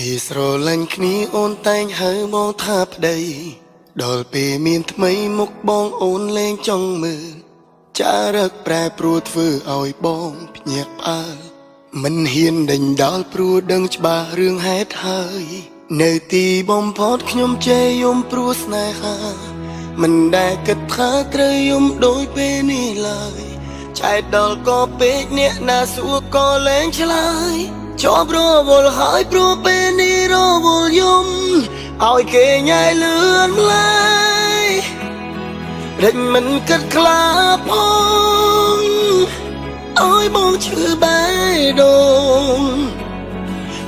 ពេលស្រឡាញ់គ្នាអូនតែងហៅបងថាប្តីដល់ពេលមានថ្មីមុខបងអូនលែងចង់មើលចារឹកប្រែប្រួលធ្វើឲ្យបងភ្ញាក់ផ្អើលមិនហ៊ានដេញដោលព្រោះដឹងច្បាស់រឿងហេតុហើយនៅទីបំផុតខ្ញុំជេរយំព្រោះស្នេហាមិនដែលគិតថាត្រូវយំដូចពេលនេះឡើយចែកដល់ក៏ពេកអ្នកណាសួរក៏លែងឆ្លើយជាប់រវល់ហើយព្រោះពេលនេះរវល់យំឲ្យគេញ៉ៃលឿនម្លាយរិចមិនគិតខ្លាផងឲ្យបងឈឺបេះដូង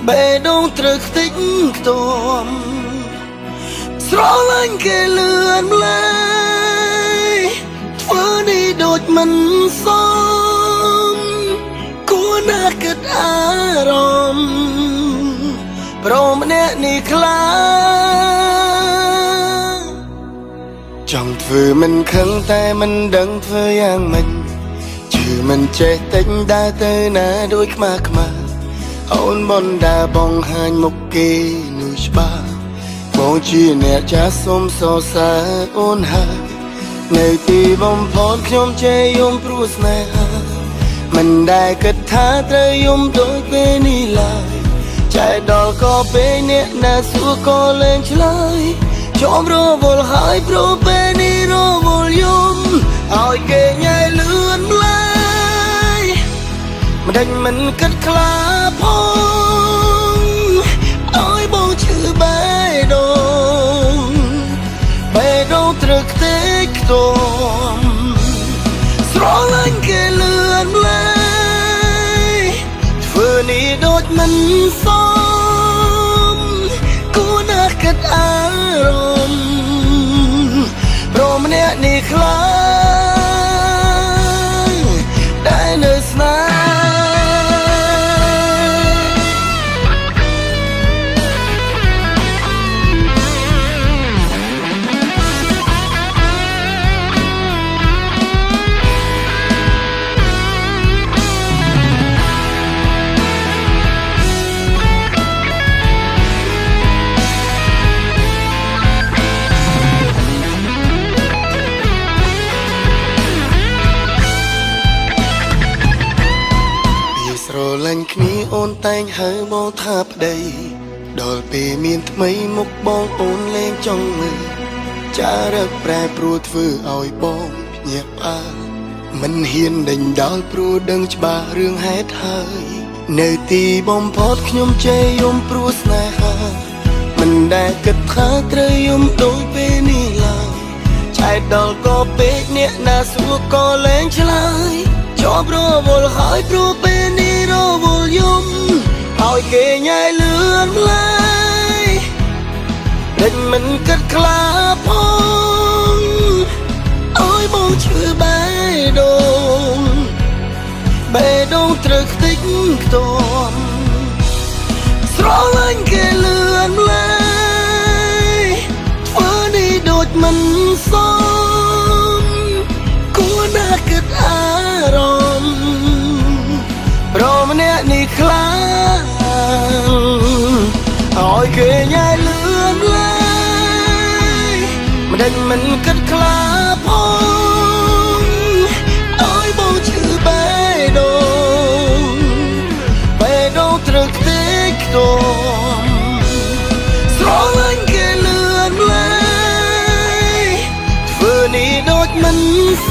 បេះដូងត្រូវខ្ទេចខ្ទាំស្រឡាញ់គេលឿនម្លាយធ្វើនេះដូចមិនសមគួរណាស់គិតអារម្មណ៍ព្រមម្នាក់នេះខ្លាចង់ធ្វើមិនខឹងតែមិនដឹងធ្វើយ៉ាងម៉េចជឿមិនចេះតិចដើរទៅណាដូចខ្មាស់ខ្មាស់អូនបនដាបងហាញមុខគេនោះច្បាស់បងជាអ្នកចាស់សុំសរសើរអូនហើយនៅទីបំផុតខ្ញុំជេរយំព្រោះស្នេហាមិនដែលគិតថាត្រូវយំដូចពេលនេះឡើយចែកដល់ក៏ពេលអ្នកណាសួរក៏លែងឆ្លើយជាប់រវល់ហើយព្រោះពេលនេះរវល់យំឲ្យគេញ៉ៃលឿនម្លាយមិនដេញមិនគិតខ្លាផងឲ្យបងឈឺបេះដូងបេះដូងត្រូវខ្ទេចខ្ទាំស្រឡាញ់គេលឿនម្លាយធ្វើនេះដូចមិនសមគួរណាស់គិតអារម្មណ៍ព្រមម្នាក់នេះខ្លាំងដែលនៅស្នេហ៍ ពេលស្រឡាញ់គ្នាអូនតែងហៅបងថាប្តីដល់ពេលមានថ្មីមុខបងអូនលែងចង់មើលចារឹកប្រែប្រួលធ្វើឲ្យបងភ្ញាក់ផ្អើលមិនហ៊ានដេញដោលព្រោះដឹងច្បាស់រឿងហេតុហើយនៅទីបំផុតខ្ញុំជេរយំព្រោះស្នេហាមិនដែលគិតថាត្រូវយំដូចពេលនេះឡើយចែកដល់ក៏ពេកអ្នកណាសួរក៏លែងឆ្លើយជាប់រវល់ហើយព្រោះពេលនេះរវល់យំឲ្យគេញ៉ៃលឿនម្លាយរិចមិនគិតខ្លាផងឲ្យបងឈឺបេះដូងបេះដូងត្រូវខ្ទេចខ្ទាំស្រឡាញ់គេលឿនម្លាយធ្វើនេះដូចមិនសមគួរណាស់គិតអារម្មណ៍ព្រមម្នាក់នេះខ្លាំងឲ្យគេញ៉ៃលឿនម្លាយមិនដេញមិនគិតខ្លាផងឲ្យបងឈឺបេះដូងបេះដូងត្រូវខ្ទេចខ្ទាំស្រឡាញ់គេលឿនម្លាយធ្វើនេះដូចមិនស